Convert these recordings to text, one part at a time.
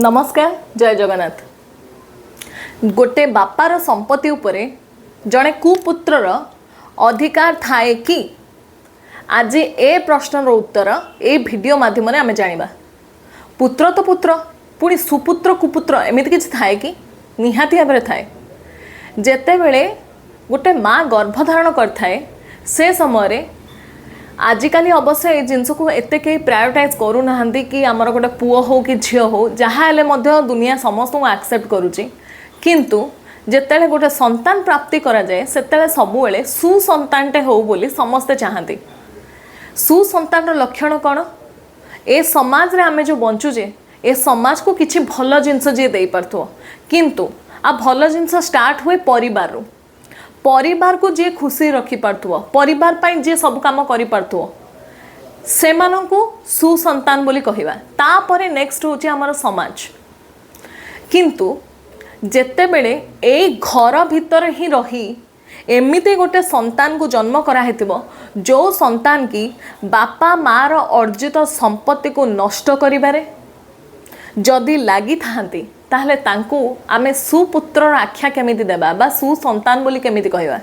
ନମସ୍କାର, ଜୟ ଜଗନ୍ନାଥ। ଗୋଟେ ବାପାର ସମ୍ପତ୍ତି ଉପରେ ଜଣେ କୁପୁତ୍ରର ଅଧିକାର ଥାଏ କି? ଆଜି ଏ ପ୍ରଶ୍ନର ଉତ୍ତର ଏଇ ଭିଡ଼ିଓ ମାଧ୍ୟମରେ ଆମେ ଜାଣିବା। ପୁତ୍ର ତ ପୁତ୍ର, ପୁଣି ସୁପୁତ୍ର, କୁପୁତ୍ର ଏମିତି କିଛି ଥାଏ କି? ନିହାତି ଭାବରେ ଥାଏ। ଯେତେବେଳେ ଗୋଟେ ମା ଗର୍ଭଧାରଣ କରିଥାଏ, ସେ ସମୟରେ, ଆଜିକାଲି ଅବଶ୍ୟ ଏଇ ଜିନିଷକୁ ଏତେ କେହି ପ୍ରାୟୋରିଟାଇଜ୍ କରୁନାହାନ୍ତି କି ଆମର ଗୋଟେ ପୁଅ ହଉ କି ଝିଅ ହଉ, ଯାହା ହେଲେ ମଧ୍ୟ ଦୁନିଆ ସମସ୍ତଙ୍କୁ ଆକ୍ସେପ୍ଟ କରୁଛି। କିନ୍ତୁ ଯେତେବେଳେ ଗୋଟେ ସନ୍ତାନ ପ୍ରାପ୍ତି କରାଯାଏ, ସେତେବେଳେ ସବୁବେଳେ ସୁସନ୍ତାନଟେ ହଉ ବୋଲି ସମସ୍ତେ ଚାହାନ୍ତି। ସୁସନ୍ତାନର ଲକ୍ଷଣ କ'ଣ? ଏ ସମାଜରେ ଆମେ ଯେଉଁ ବଞ୍ଚୁଛେ, ଏ ସମାଜକୁ କିଛି ଭଲ ଜିନିଷ ଯିଏ ଦେଇପାରୁଥିବ। କିନ୍ତୁ ଆଉ ଭଲ ଜିନିଷ ଷ୍ଟାର୍ଟ ହୁଏ ପରିବାରରୁ। ପରିବାରକୁ ଯିଏ ଖୁସି ରଖିପାରୁଥିବ, ପରିବାର ପାଇଁ ଯିଏ ସବୁ କାମ କରିପାରୁଥିବ, ସେମାନଙ୍କୁ ସୁସନ୍ତାନ ବୋଲି କହିବା। ତାପରେ ନେକ୍ସଟ ହେଉଛି ଆମର ସମାଜ। କିନ୍ତୁ ଯେତେବେଳେ ଏଇ ଘର ଭିତରେ ହିଁ ରହି ଏମିତି ଗୋଟେ ସନ୍ତାନକୁ ଜନ୍ମ କରାହେଇଥିବ, ଯେଉଁ ସନ୍ତାନ କି ବାପା ମାଆର ଅର୍ଜିତ ସମ୍ପତ୍ତିକୁ ନଷ୍ଟ କରିବାରେ ଯଦି ଲାଗିଥାନ୍ତି, ତାହେଲେ ତାଙ୍କୁ ଆମେ ସୁପୁତ୍ରର ଆଖ୍ୟା କେମିତି ଦେବା ବା ସୁସନ୍ତାନ ବୋଲି କେମିତି କହିବା?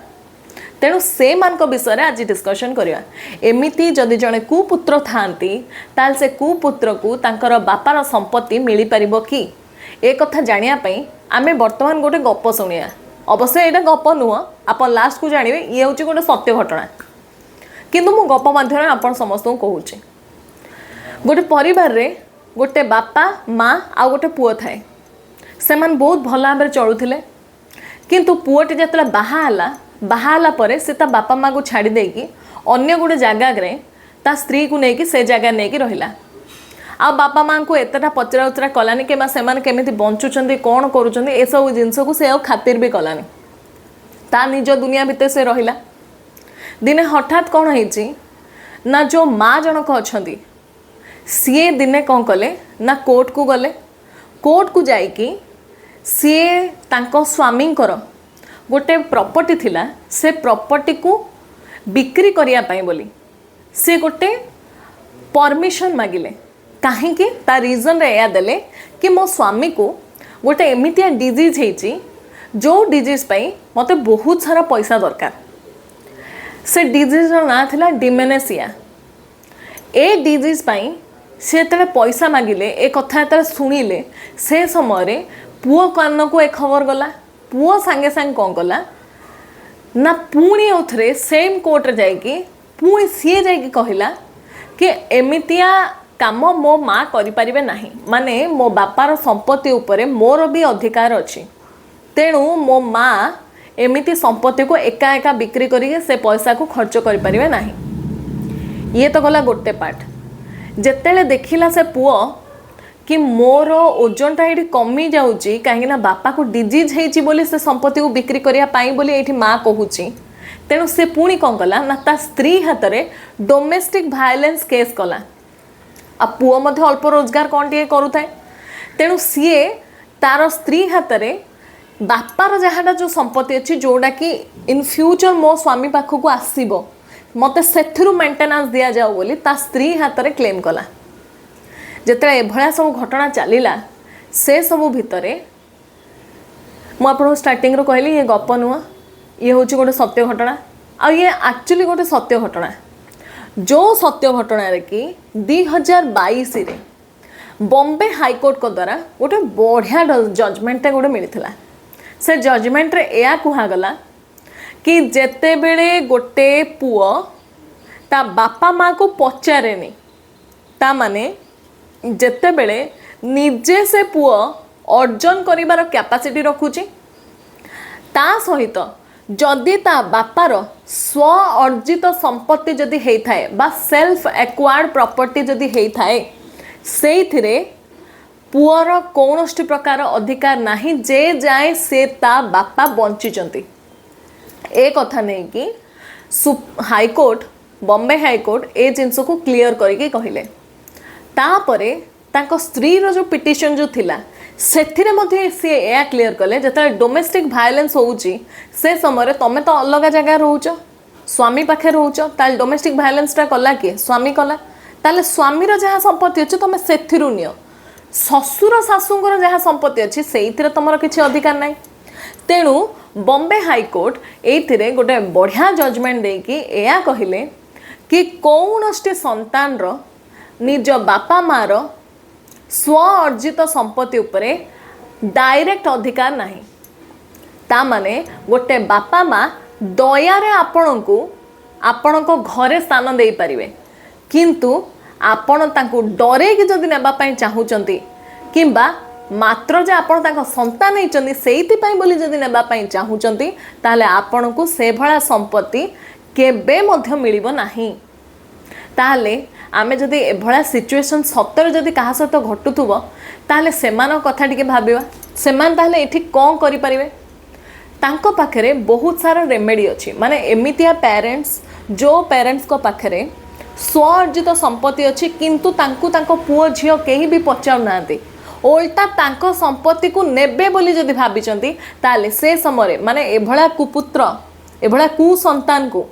ତେଣୁ ସେମାନଙ୍କ ବିଷୟରେ ଆଜି ଡିସ୍କସନ୍ କରିବା। ଏମିତି ଯଦି ଜଣେ କୁପୁତ୍ର ଥାଆନ୍ତି, ତାହେଲେ ସେ କୁପୁତ୍ରକୁ ତାଙ୍କର ବାପାର ସମ୍ପତ୍ତି ମିଳିପାରିବ କି? ଏ କଥା ଜାଣିବା ପାଇଁ ଆମେ ବର୍ତ୍ତମାନ ଗୋଟେ ଗପ ଶୁଣିବା। ଅବଶ୍ୟ ଏଇଟା ଗପ ନୁହଁ, ଆପଣ ଲାଷ୍ଟକୁ ଜାଣିବେ, ଇଏ ହେଉଛି ଗୋଟେ ସତ୍ୟ ଘଟଣା। କିନ୍ତୁ ମୁଁ ଗପ ମାଧ୍ୟମରେ ଆପଣ ସମସ୍ତଙ୍କୁ କହୁଛି। ଗୋଟେ ପରିବାରରେ ଗୋଟେ ବାପା, ମା ଆଉ ଗୋଟେ ପୁଅ ଥାଏ। ସେମାନେ ବହୁତ ଭଲ ଭାବରେ ଚଳୁଥିଲେ। କିନ୍ତୁ ପୁଅଟି ଯେତେବେଳେ ବାହା ହେଲା, ବାହା ହେଲା ପରେ ସେ ତା ବାପା ମାଆକୁ ଛାଡ଼ି ଦେଇକି ଅନ୍ୟ ଗୋଟେ ଜାଗାରେ ତା ସ୍ତ୍ରୀକୁ ନେଇକି ସେ ଜାଗା ନେଇକି ରହିଲା। ଆଉ ବାପା ମାଆଙ୍କୁ ଏତେଟା ପଚରା ଉଚରା କଲାନି କିମ୍ବା ସେମାନେ କେମିତି ବଞ୍ଚୁଛନ୍ତି, କ'ଣ କରୁଛନ୍ତି, ଏସବୁ ଜିନିଷକୁ ସେ ଆଉ ଖାତିର ବି କଲାନି। ତା ନିଜ ଦୁନିଆ ଭିତରେ ସେ ରହିଲା। ଦିନେ ହଠାତ୍ କ'ଣ ହେଇଛି ନା, ଯେଉଁ ମା ଜଣକ ଅଛନ୍ତି, ସିଏ ଦିନେ କ'ଣ କଲେ ନା କୋର୍ଟକୁ ଗଲେ। କୋର୍ଟକୁ ଯାଇକି ସିଏ ତାଙ୍କ ସ୍ୱାମୀଙ୍କର ଗୋଟେ ପ୍ରପର୍ଟି ଥିଲା, ସେ ପ୍ରପର୍ଟିକୁ ବିକ୍ରି କରିବା ପାଇଁ ବୋଲି ସେ ଗୋଟେ ପରମିସନ୍ ମାଗିଲେ। କାହିଁକି? ତା ରିଜନରେ ଏଇଆ ଦେଲେ କି ମୋ ସ୍ୱାମୀକୁ ଗୋଟେ ଏମିତିଆ ଡିଜିଜ୍ ହେଇଛି, ଯେଉଁ ଡିଜିଜ୍ ପାଇଁ ମୋତେ ବହୁତ ସାରା ପଇସା ଦରକାର। ସେ ଡିଜିଜ୍ର ନାଁ ଥିଲା ଡିମେନସିଆ। ଏ ଡିଜିଜ୍ ପାଇଁ ସେ ଯେତେବେଳେ ପଇସା ମାଗିଲେ, ଏ କଥା ଯେତେବେଳେ ଶୁଣିଲେ, ସେ ସମୟରେ ପୁଅ କାନକୁ ଏ ଖବର ଗଲା। ପୁଅ ସାଙ୍ଗେ ସାଙ୍ଗେ କ'ଣ କଲା ନା, ପୁଣି ଆଉଥରେ ସେମ୍ କୋର୍ଟରେ ଯାଇକି ପୁଣି ସିଏ ଯାଇକି କହିଲା କି ଏମିତିଆ କାମ ମୋ ମା କରିପାରିବେ ନାହିଁ। ମାନେ ମୋ ବାପାର ସମ୍ପତ୍ତି ଉପରେ ମୋର ବି ଅଧିକାର ଅଛି। ତେଣୁ ମୋ ମା ଏମିତି ସମ୍ପତ୍ତିକୁ ଏକା ଏକା ବିକ୍ରି କରିକି ସେ ପଇସାକୁ ଖର୍ଚ୍ଚ କରିପାରିବେ ନାହିଁ। ଇଏ ତ ଗଲା ଗୋଟେ ପାର୍ଟ। ଯେତେବେଳେ ଦେଖିଲା ସେ ପୁଅ କି ମୋର ଓଜନଟା ଏଇଠି କମି ଯାଉଛି, କାହିଁକିନା ବାପାକୁ ଡିଜିଜ୍ ହେଇଛି ବୋଲି ସେ ସମ୍ପତ୍ତିକୁ ବିକ୍ରି କରିବା ପାଇଁ ବୋଲି ଏଇଠି ମା କହୁଛି, ତେଣୁ ସେ ପୁଣି କ'ଣ କଲା ନା, ତା ସ୍ତ୍ରୀ ହାତରେ ଡୋମେଷ୍ଟିକ୍ ଭାୟୋଲେନ୍ସ କେସ୍ କଲା। ଆଉ ପୁଅ ମଧ୍ୟ ଅଳ୍ପ ରୋଜଗାର କ'ଣ ଟିକେ କରୁଥାଏ। ତେଣୁ ସିଏ ତାର ସ୍ତ୍ରୀ ହାତରେ ବାପାର ଯାହାଟା ଯେଉଁ ସମ୍ପତ୍ତି ଅଛି, ଯେଉଁଟାକି ଇନ୍ ଫ୍ୟୁଚର୍ ମୋ ସ୍ୱାମୀ ପାଖକୁ ଆସିବ, ମୋତେ ସେଥିରୁ ମେଣ୍ଟେନାନ୍ସ ଦିଆଯାଉ ବୋଲି ତା ସ୍ତ୍ରୀ ହାତରେ କ୍ଲେମ୍ କଲା। ଯେତେବେଳେ ଏଭଳିଆ ସବୁ ଘଟଣା ଚାଲିଲା, ସେ ସବୁ ଭିତରେ ମୁଁ ଆପଣଙ୍କୁ ଷ୍ଟାର୍ଟିଂରୁ କହିଲି, ଇଏ ଗପ ନୁହଁ, ଇଏ ହେଉଛି ଗୋଟେ ସତ୍ୟ ଘଟଣା। ଆଉ ଇଏ ଆକ୍ଚୁଆଲି ଗୋଟେ ସତ୍ୟ ଘଟଣା, ଯେଉଁ ସତ୍ୟ ଘଟଣାରେ କି 2022ରେ ବମ୍ବେ ହାଇକୋର୍ଟଙ୍କ ଦ୍ୱାରା ଗୋଟେ ବଢ଼ିଆ ଜଜମେଣ୍ଟଟେ ଗୋଟେ ମିଳିଥିଲା। ସେ ଜଜମେଣ୍ଟରେ ଏହା କୁହାଗଲା କି ଯେତେବେଳେ ଗୋଟେ ପୁଅ ତା ବାପା ମାଆକୁ ପଚାରେନି, ତା ମାନେ ଯେତେବେଳେ ନିଜେ ସେ ପୁଅ ଅର୍ଜନ କରିବାର କ୍ୟାପାସିଟି ରଖୁଛି, ତା ସହିତ ଯଦି ତା ବାପାର ସ୍ୱ ଅର୍ଜିତ ସମ୍ପତ୍ତି ଯଦି ହେଇଥାଏ ବା ସେଲ୍ଫ ଆକ୍ୱାର୍ଡ ପ୍ରପର୍ଟି ଯଦି ହେଇଥାଏ, ସେଇଥିରେ ପୁଅର କୌଣସି ପ୍ରକାର ଅଧିକାର ନାହିଁ ଯେ ଯାଏ ସେ ତା ବାପା ବଞ୍ଚିଛନ୍ତି। ଏ କଥା ନେଇକି ହାଇକୋର୍ଟ, ବମ୍ବେ ହାଇକୋର୍ଟ ଏ ଜିନିଷକୁ କ୍ଲିଅର କରିକି କହିଲେ। ତାପରେ ତାଙ୍କ ସ୍ତ୍ରୀର ଯେଉଁ ପିଟିସନ୍ ଯେଉଁ ଥିଲା, ସେଥିରେ ମଧ୍ୟ ସିଏ ଏହା କ୍ଲିଅର କଲେ, ଯେତେବେଳେ ଡୋମେଷ୍ଟିକ୍ ଭାୟୋଲେନ୍ସ ହେଉଛି, ସେ ସମୟରେ ତମେ ତ ଅଲଗା ଜାଗାରେ ରହୁଛ, ସ୍ୱାମୀ ପାଖରେ ରହୁଛ, ତାହେଲେ ଡୋମେଷ୍ଟିକ୍ ଭାୟୋଲେନ୍ସଟା କଲା କିଏ? ସ୍ୱାମୀ କଲା। ତାହେଲେ ସ୍ୱାମୀର ଯାହା ସମ୍ପତ୍ତି ଅଛି, ତମେ ସେଥିରୁ ନିଅ। ଶ୍ୱଶୁର ଶାଶୁଙ୍କର ଯାହା ସମ୍ପତ୍ତି ଅଛି, ସେଇଥିରେ ତମର କିଛି ଅଧିକାର ନାହିଁ। ତେଣୁ ବମ୍ବେ ହାଇକୋର୍ଟ ଏଇଥିରେ ଗୋଟେ ବଢ଼ିଆ ଜଜମେଣ୍ଟ ଦେଇକି ଏହା କହିଲେ କି କୌଣସି ସନ୍ତାନର ନିଜ ବାପା ମାଆର ସ୍ୱ ଅର୍ଜିତ ସମ୍ପତ୍ତି ଉପରେ ଡାଇରେକ୍ଟ ଅଧିକାର ନାହିଁ। ତା ମାନେ ଗୋଟେ ବାପା ମା ଦୟାରେ ଆପଣଙ୍କୁ ଆପଣଙ୍କ ଘରେ ସ୍ଥାନ ଦେଇପାରିବେ, କିନ୍ତୁ ଆପଣ ତାଙ୍କୁ ଡରେଇକି ଯଦି ନେବା ପାଇଁ ଚାହୁଁଛନ୍ତି କିମ୍ବା ମାତ୍ର ଯେ ଆପଣ ତାଙ୍କ ସନ୍ତାନ ହେଇଛନ୍ତି ସେଇଥିପାଇଁ ବୋଲି ଯଦି ନେବା ପାଇଁ ଚାହୁଁଛନ୍ତି, ତାହେଲେ ଆପଣଙ୍କୁ ସେଭଳିଆ ସମ୍ପତ୍ତି କେବେ ମଧ୍ୟ ମିଳିବ ନାହିଁ। ତାହେଲେ ଆମେ ଯଦି ଏଭଳିଆ ସିଚୁଏସନ୍ ସତରେ ଯଦି କାହା ସହିତ ଘଟୁଥିବ, ତାହେଲେ ସେମାନଙ୍କ କଥା ଟିକେ ଭାବିବା। ସେମାନେ ତାହେଲେ ଏଠି କ'ଣ କରିପାରିବେ? ତାଙ୍କ ପାଖରେ ବହୁତ ସାରା ରେମେଡ଼ି ଅଛି। ମାନେ ଏମିତିଆ ପ୍ୟାରେଣ୍ଟସ୍, ଯେଉଁ ପ୍ୟାରେଣ୍ଟସ୍ଙ୍କ ପାଖରେ ସ୍ୱ ଅର୍ଜିତ ସମ୍ପତ୍ତି ଅଛି, କିନ୍ତୁ ତାଙ୍କୁ ତାଙ୍କ ପୁଅ ଝିଅ କେହି ବି ପଚାରୁନାହାନ୍ତି, ଓଲଟା ତାଙ୍କ ସମ୍ପତ୍ତିକୁ ନେବେ ବୋଲି ଯଦି ଭାବିଛନ୍ତି, ତାହେଲେ ସେ ସମୟରେ ମାନେ ଏଭଳିଆ କୁପୁତ୍ର, ଏଭଳିଆ କୁସନ୍ତାନକୁ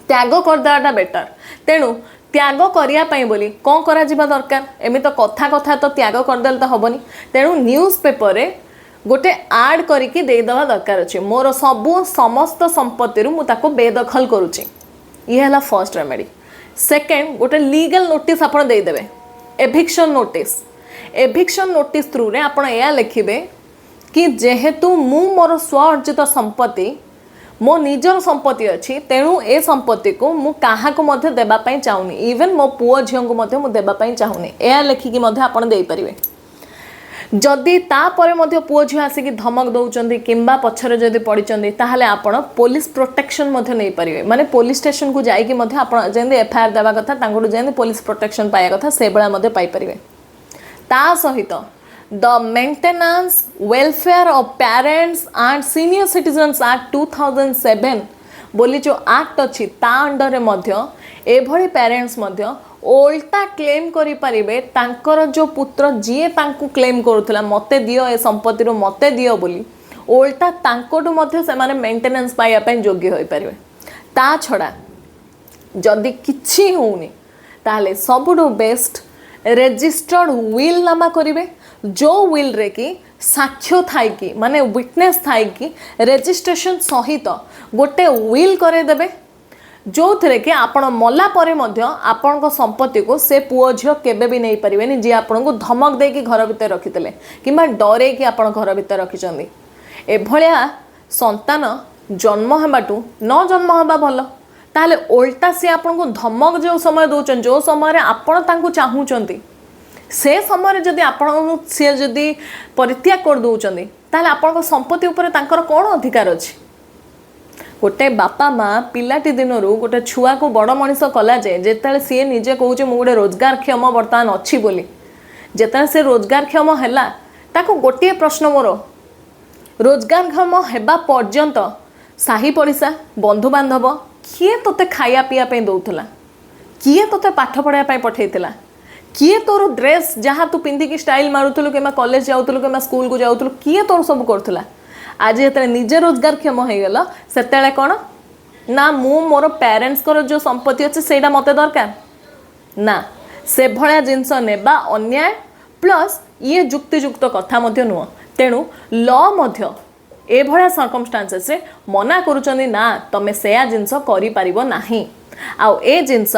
ତ୍ୟାଗ କରିଦେବାଟା ବେଟର। ତେଣୁ ତ୍ୟାଗ କରିବା ପାଇଁ ବୋଲି କ'ଣ କରାଯିବା ଦରକାର? ଏମିତି ତ କଥା କଥା ତ ତ୍ୟାଗ କରିଦେଲେ ତ ହେବନି। ତେଣୁ ନ୍ୟୁଜ୍ ପେପରରେ ଗୋଟେ ଆଡ଼୍ କରିକି ଦେଇଦେବା ଦରକାର ଅଛି, ମୋର ସବୁ ସମସ୍ତ ସମ୍ପତ୍ତିରୁ ମୁଁ ତାକୁ ବେଦଖଲ କରୁଛି। ଇଏ ହେଲା ଫର୍ଷ୍ଟ ରେମେଡ଼ି। ସେକେଣ୍ଡ, ଗୋଟେ ଲିଗାଲ ନୋଟିସ୍ ଆପଣ ଦେଇଦେବେ, ଏଭିକ୍ସନ୍ ନୋଟିସ୍। ଏଭିକ୍ସନ୍ ନୋଟିସ୍ ଥ୍ରୁରେ ଆପଣ ଏହା ଲେଖିବେ କି ଯେହେତୁ ମୁଁ ମୋର ସ୍ୱ ଅର୍ଜିତ ସମ୍ପତ୍ତି, ମୋ ନିଜର ସମ୍ପତ୍ତି ଅଛି, ତେଣୁ ଏ ସମ୍ପତ୍ତିକୁ ମୁଁ କାହାକୁ ମଧ୍ୟ ଦେବା ପାଇଁ ଚାହୁଁନି, ଇଭେନ୍ ମୋ ପୁଅ ଝିଅଙ୍କୁ ମଧ୍ୟ ମୁଁ ଦେବା ପାଇଁ ଚାହୁଁନି। ଏହା ଲେଖିକି ମଧ୍ୟ ଆପଣ ଦେଇପାରିବେ। ଯଦି ତାପରେ ମଧ୍ୟ ପୁଅ ଝିଅ ଆସିକି ଧମକ ଦେଉଛନ୍ତି କିମ୍ବା ପଛରେ ଯଦି ପଡ଼ିଛନ୍ତି, ତାହେଲେ ଆପଣ ପୋଲିସ ପ୍ରୋଟେକ୍ସନ୍ ମଧ୍ୟ ନେଇପାରିବେ। ମାନେ ପୋଲିସ ଷ୍ଟେସନକୁ ଯାଇକି ମଧ୍ୟ ଆପଣ ଯେମିତି ଏଫଆଇଆର୍ ଦେବା କଥା, ତାଙ୍କଠୁ ଯେମିତି ପୋଲିସ ପ୍ରୋଟେକ୍ସନ୍ ପାଇବା କଥା, ସେଇଭଳିଆ ମଧ୍ୟ ପାଇପାରିବେ। ତା ସହିତ the Maintenance Welfare of Parents and Senior Citizens Act 2007 ବୋଲି ଯେଉଁ ଆକ୍ଟ ଅଛି, ତା ଅଣ୍ଡରରେ ମଧ୍ୟ ଏଭଳି ପ୍ୟାରେଣ୍ଟସ୍ ମଧ୍ୟ ଓଲଟା କ୍ଲେମ୍ କରିପାରିବେ। ତାଙ୍କର ଯେଉଁ ପୁତ୍ର ଯିଏ ତାଙ୍କୁ କ୍ଲେମ୍ କରୁଥିଲା, ମୋତେ ଦିଅ, ଏ ସମ୍ପତ୍ତିରୁ ମୋତେ ଦିଅ ବୋଲି, ଓଲଟା ତାଙ୍କଠୁ ମଧ୍ୟ ସେମାନେ ମେଣ୍ଟେନାନ୍ସ ପାଇବା ପାଇଁ ଯୋଗ୍ୟ ହୋଇପାରିବେ। ତା ଛଡ଼ା ଯଦି କିଛି ହେଉନି, ତାହେଲେ ସବୁଠୁ ବେଷ୍ଟ ରେଜିଷ୍ଟର୍ଡ will ନାମା କରିବେ, ଯେଉଁ ୱିଲ୍ରେ କି ସାକ୍ଷ୍ୟ ଥାଇକି, ମାନେ ୱିଟନେସ୍ ଥାଇକି, ରେଜିଷ୍ଟ୍ରେସନ୍ ସହିତ ଗୋଟେ will କରେଇଦେବେ, ଯେଉଁଥିରେ କି ଆପଣ ମଲା ପରେ ମଧ୍ୟ ଆପଣଙ୍କ ସମ୍ପତ୍ତିକୁ ସେ ପୁଅ ଝିଅ କେବେ ବି ନେଇପାରିବେନି, ଯିଏ ଆପଣଙ୍କୁ ଧମକ ଦେଇକି ଘର ଭିତରେ ରଖିଥିଲେ କିମ୍ବା ଡରେଇକି ଆପଣ ଘର ଭିତରେ ରଖିଛନ୍ତି। ଏଭଳିଆ ସନ୍ତାନ ଜନ୍ମ ହେବାଠୁ ନ ଜନ୍ମ ହେବା ଭଲ। ତାହେଲେ ଓଲଟା ସିଏ ଆପଣଙ୍କୁ ଧମକ ଯେଉଁ ସମୟ ଦେଉଛନ୍ତି, ଯେଉଁ ସମୟରେ ଆପଣ ତାଙ୍କୁ ଚାହୁଁଛନ୍ତି, ସେ ସମୟରେ ଯଦି ଆପଣଙ୍କୁ ସିଏ ଯଦି ପରିତ୍ୟାଗ କରିଦେଉଛନ୍ତି, ତାହେଲେ ଆପଣଙ୍କ ସମ୍ପତ୍ତି ଉପରେ ତାଙ୍କର କ'ଣ ଅଧିକାର ଅଛି? ଗୋଟେ ବାପା ମା ପିଲାଟି ଦିନରୁ ଗୋଟେ ଛୁଆକୁ ବଡ଼ ମଣିଷ କଲା ଯେ ଯେତେବେଳେ ସିଏ ନିଜେ କହୁଛି, ମୁଁ ଗୋଟେ ରୋଜଗାରକ୍ଷମ ବର୍ତ୍ତମାନ ଅଛି ବୋଲି, ଯେତେବେଳେ ସେ ରୋଜଗାରକ୍ଷମ ହେଲା, ତାକୁ ଗୋଟିଏ ପ୍ରଶ୍ନ ମୋର, ରୋଜଗାରକ୍ଷମ ହେବା ପର୍ଯ୍ୟନ୍ତ ସାହି ପଡ଼ିଶା, ବନ୍ଧୁବାନ୍ଧବ କିଏ ତୋତେ ଖାଇବା ପିଇବା ପାଇଁ ଦେଉଥିଲା? କିଏ ତୋତେ ପାଠ ପଢ଼ିବା ପାଇଁ ପଠେଇଥିଲା? କିଏ ତୋର ଡ୍ରେସ୍ ଯାହା ତୁ ପିନ୍ଧିକି ଷ୍ଟାଇଲ୍ ମାରୁଥିଲୁ କିମ୍ବା କଲେଜ ଯାଉଥିଲୁ କିମ୍ବା ସ୍କୁଲକୁ ଯାଉଥିଲୁ, କିଏ ତୋର ସବୁ କରୁଥିଲା? ଆଜି ଯେତେବେଳେ ନିଜେ ରୋଜଗାରକ୍ଷମ ହେଇଗଲ, ସେତେବେଳେ କ'ଣ ନା ମୁଁ ମୋର ପ୍ୟାରେଣ୍ଟସ୍ଙ୍କର ଯେଉଁ ସମ୍ପତ୍ତି ଅଛି, ସେଇଟା ମୋତେ ଦରକାର ନା? ସେଭଳିଆ ଜିନିଷ ନେବା ଅନ୍ୟାୟ, ପ୍ଲସ୍ ଇଏ ଯୁକ୍ତିଯୁକ୍ତ କଥା ମଧ୍ୟ ନୁହଁ। ତେଣୁ ଲ ମଧ୍ୟ ଏଭଳିଆ ସର୍କମଷ୍ଟାନ୍ସେସରେ ମନା କରୁଛନ୍ତି, ନା, ତମେ ସେୟା ଜିନିଷ କରିପାରିବ ନାହିଁ। ଆଉ ଏ ଜିନିଷ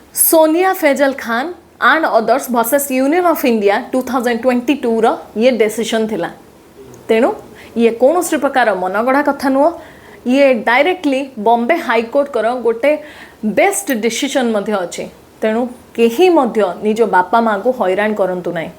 Sonia Faisal Khan and others versus Union of India 2022ର ଇଏ ଡେସିସନ୍ ଥିଲା। ତେଣୁ ଇଏ କୌଣସି ପ୍ରକାର ମନଗଢ଼ା କଥା ନୁହଁ, ଇଏ ଡାଇରେକ୍ଟଲି ବମ୍ବେ ହାଇକୋର୍ଟଙ୍କର ଗୋଟେ ବେଷ୍ଟ ଡିସିସନ୍ ମଧ୍ୟ ଅଛି। ତେଣୁ କେହି ମଧ୍ୟ ନିଜ ବାପା ମାଆଙ୍କୁ ହଇରାଣ କରନ୍ତୁ ନାହିଁ।